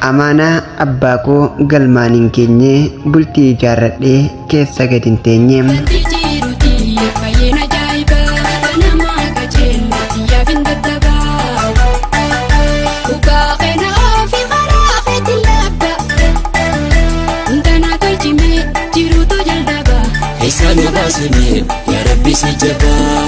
Amaanaa abbaa koo galmaan hin keenye, bultii ijaarradhee keessa gad hin teenye. Wanti jiru xiyya baay'een ajaa'iba nama qajeellu xiyyaaf hin dadhaba. Dhugaa keena ofi karaa keetti laabba. Hundanaa tolchime jiruutu jalqaba. Eessaa nu baasime yaa Rabbi si jabaa.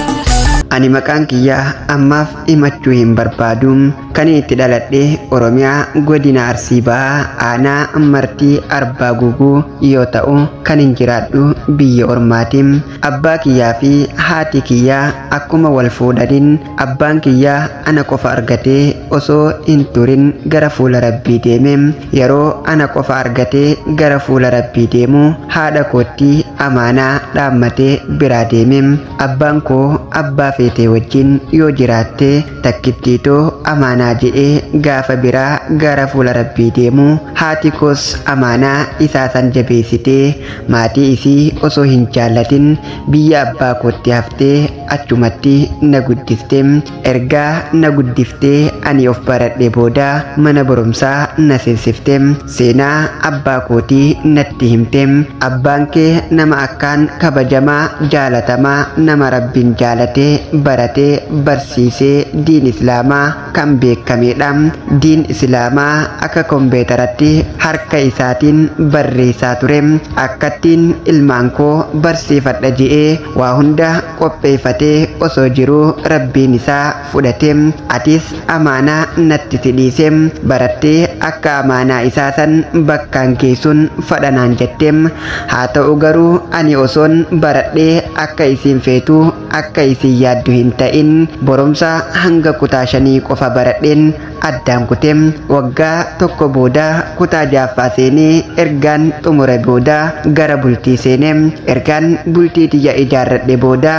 Ani maqaan kiyyaa ammaaf himachuu hin barbaadu. Kan itti dhaladhe Oromiyaa godina Arsii Bahaa aanaa Martii Arbaa Guguu yoo ta'u, kan hin jiraadhu biyya ormaati. Abbaa kiyyaa fi haati kiyyaa akkuma wal fuudhaniin abbaan kiyyaa ana qofa argatee osoo hin turin gara fuula Rabbii deeme. Yeroo ana qofa argatee gara fuula Rabbii deemu haadha kootti amaanaa dhaammatee biraa deeme. Abbaan koo abbaa feetee wajjin yoo jiraatte takkittiitoo amaanaa je'ee gaafa biraa gara fuula Rabbii deemu haati koos amaanaa isaa san jabeessitee maatii isii osoo hin jaallatin biyya abbaa kootti haftee achumatti na guddifte. Ergaa na guddiftee ani of baradhe booda mana barumsaa na seensifte. Seenaa abbaa kootii natti himte. Abbaan kee nama akkaan kabajamaa jaalatamaa nama Rabbiin jaalatee baratee barsiisee diin islaamaa kan beekamedha. Diin islaamaa akka kompiitaratti harka isaatiin barreessaa ture. Akkattiin ilmaan koo barsiifadha je'ee waa hunda qopheeffatee osoo jiruu Rabbiin isaa fudhate. Atis amaanaa natti si dhiise, barattee akka amaanaa isaa san bakkaan geessuun fadhanaan jette. Haa ta'u garuu ani osoon baradhee akka isiin feetu akka isiin yaaddu hin ta'in barumsa hanga kutaa 5 qofa baradheen addaan kute. Waggaa tokko booda kutaa 6ffaa seenee ergaan xumure booda gara bultii seenee ergaan bultii tiyya ijaarradhe booda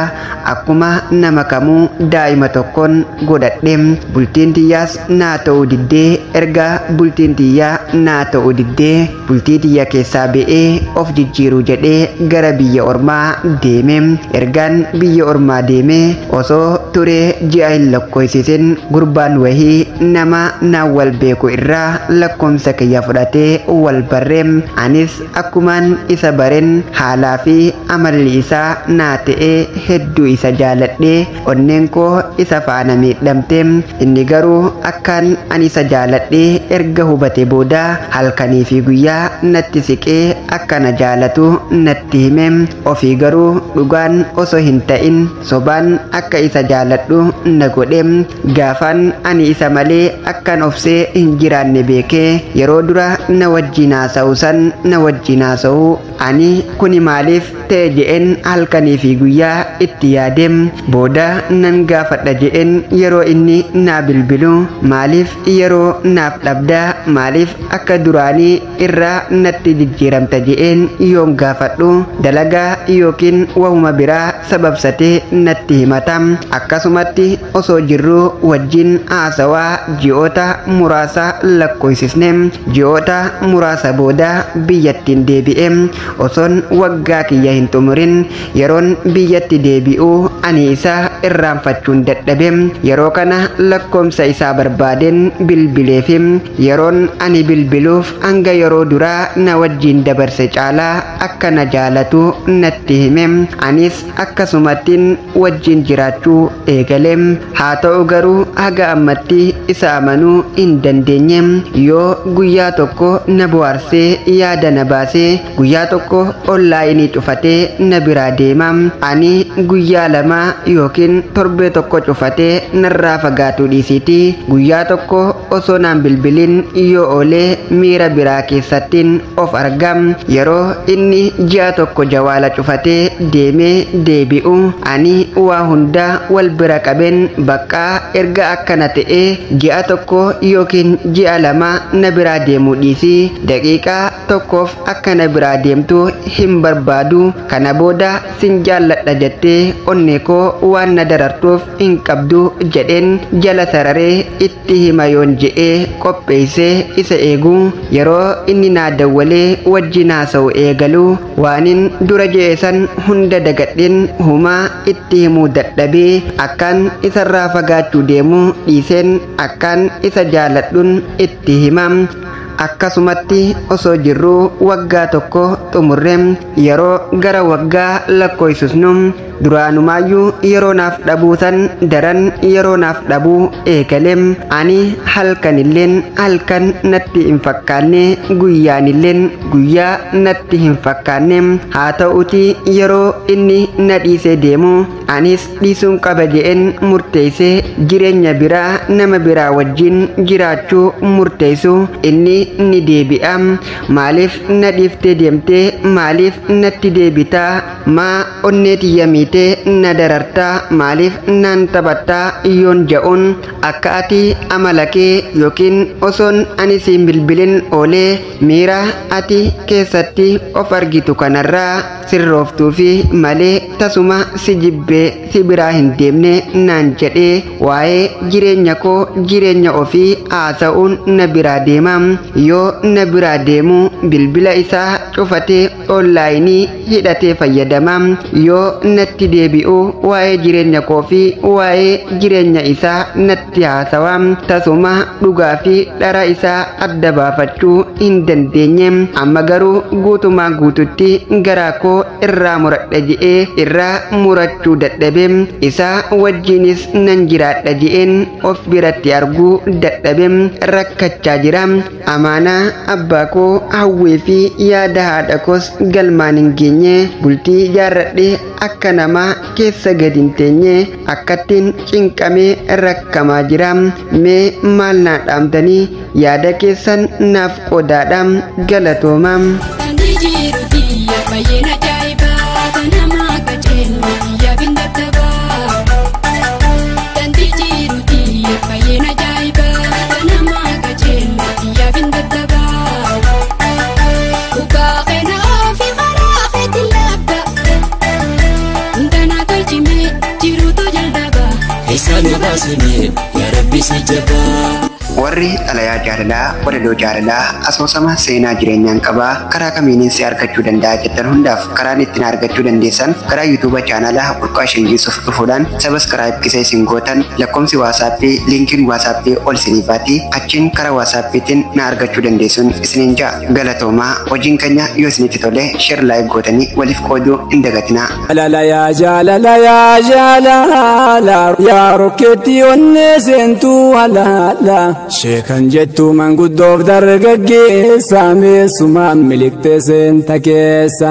akkuma nama kamuu daa'ima tokkoon godhadhe. Bultiin tiyyaas naa ta'uu diddee, erga bultiin tiyyaa naa ta'uu diddee bultii tiyya keessaa ba'ee of jijjiiruu jedhee gara biyya ormaa deeme. Ergaan biyya ormaa deeme osoo turee ji'a hin lakkoofsisin gurbaan wahii nama naan wal beeku irraa lakkoomsa kiyya fudhatee wal barre. Anis akkumaan isa baren haalaa fi amalli isaa naa ta'ee hedduu isa jaaladhe. Onneen koo isa faana miidhamte. Inni garuu akkaan ani isa jaaladhe erga hubate booda halkanii fi guyyaa natti siqee akka na jaalatu natti hime. Ofii garuu dhugaan osoo hin ta'in sobaan akka isa jaaladhu na godhe. Gaafaan ani isa malee akkan obsee hin jiraanne beekee yeroo dura na wajjin haasa'u san na wajjin haasa'u ani kuni maaliif ta'e je'een halkanii fi guyyaa itti yaade. Booda nan gaafadha je'een yeroo inni naa bilbilu maaliif yeroo naaf dhabdaa, maaliif akka duraanii irraa natti jijjiiramta je'een yoon gaafadhu dalagaa yookiin wahuma biraa sababsatee natti himata. Akkasumatti osoo jirruu wajjin haasawaa ji'oota muraasa lakkoofsisne. Ji'oota muraasa booda biyyattiin deebi'e. Osoon waggaa kiyya hin xumurin yeroon biyyatti deebi'u ani isa irraanfachuun dadhabe. Yeroo kana lakkoomsa isaa barbaadeen bilbileef. Yeroon ani bilbiluuf hanga yeroo duraa na wajjin dabarse caalaa akka na jaalatu natti hime. Anis akkasumattiin wajjin jiraachuu eegale. Haa ta'u garuu haga ammatti isa amanuu hin dandeenye. Yoo guyyaa tokko na bohaarsee yaada na baasee guyyaa tokko onlaayinii cufatee na biraa deema. Ani guyyaa 2 yookiin torbee tokko cufatee narraa fagaatu dhiisiiti guyyaa tokko osoo naan bilbilin yoo oolee miira biraa keessattiin of argam. Yeroo inni ji'a tokko jawaala cufatee deemee deebi'u ani waa hunda wal bira qabeen baqqaa erga akkana ta'ee ji'a tokko yookiin ji'a 2 na biraa deemuu dhiisi daqiiqaa tokkoof akka na biraa deemtu hin barbaadu. Kana booda sin jaalladha jettee onnee koo waan na darartuuf hin qabdu jedheen jala sararee itti hima yoon je'ee qopheessee isa eegu. Yeroo inni naa dawwalee wajjin haasa'u eegalu waanin dura je'e san hunda dagadheen humaa itti himuu dadhabee akkaan isarraa fagaachuu deemu dhiiseen akkaan isa jaaladhuun itti hima. Akkasumatti osoo jirruu waggaa tokko xumurre. Yeroo gara waggaa lakkoofsisnu duraanumayyuu yeroo naaf dhabuu san daran yeroo naaf dhabuu eegale. Ani halkanilleen halkan natti hin fakkaanne, guyyaanilleen guyyaa natti hin fakkaanne. Haa ta'uti yeroo inni na dhiisee deemu anis dhiisuun qaba je'een murteessee jireenya biraa nama biraa wajjin jiraachuu murteessu, inni ni deebi'a. Maaliif na dhiiftee deemtee? Maaliif natti deebitaa? Maa onnee tiyya miitee na darartaa? Maaliif naan taphattaa yoon ja'uun, akka ati amala kee yookiin osoon ani siin bilbilin oolee miira ati keessatti of argitu kanarraa sirrooftuu fi malee tasuma si jibbee si biraa hin deemne naan jedhee waa'ee jireenya koo jireenya ofii haasa'uun na biraa deema. Yoo na biraa deemu bilbila isaa cufatee onlaayinii hidhatee fayyadama. Yoo natti deebi'u waa'ee jireenya koo fi waa'ee jireenya isaa natti haasawa. Tasuma dhugaa fi dhara isaa adda baafachuu hin dandeenye. Amma garuu guutumaa guututti garaa koo irraa muradha je'ee irraa murachuu dadhabe. Isaa wajjinis nan jiraadha je'een of biratti arguu dadhabe, rakkachaa jira. Amaanaa abbaa koo, hawwii fi yaada haadha koos galmaan hin geenye. Bultii ijaarradhe akka namaa keessa gadi hin teenye, akkattiin cinqamee rakkamaa jira. Mee maal naa dhaamtanii? Yaada keessan naaf qodaadha. Galatooma. Kan jiru biyya baay'een ajaa'ibaa, kan nama qajeellu biyya bindattabaa. Kan jiru biyya baay'een ajaa'ibaa, kan nama qajeellu biyya bindattabaa. Dhugaa keena ofii karaa keetti laabda. Hundanaa tolchimee jiruutu jalqaba. Eessa nu baasime yaa Rabbi si jabaa. Warri xalayaa jaalalaa, walaloo jaalalaa, asoosama seenaa jireenyaan qabaa karaa kamiinin si argachuu danda'a jettan hundaaf, karaan ittiin argachuu dandeessan karaa yuutuuba chaanalaa Burqaa Shingiisuuf dhufuudhaan sabaskiraayib kisa isin gootan, lakkoomsi waasaappii, liinkiin waasaappii ol isinii baati, achiin karaa waasaappiitiin na argachuu dandeessuun isiniin ja'a. Galatoomaa. Hojiin keenya yoo isinitti tole sheer, laayik gootanii waliif qooduu hin dagatinaa. Jaalala yaa jaalala yaa jaalala yaa rokkeetti onnee seentuu halaala sheekan jettu manguddoof dargaggeessa meessumaan miliqxee seenta keessa.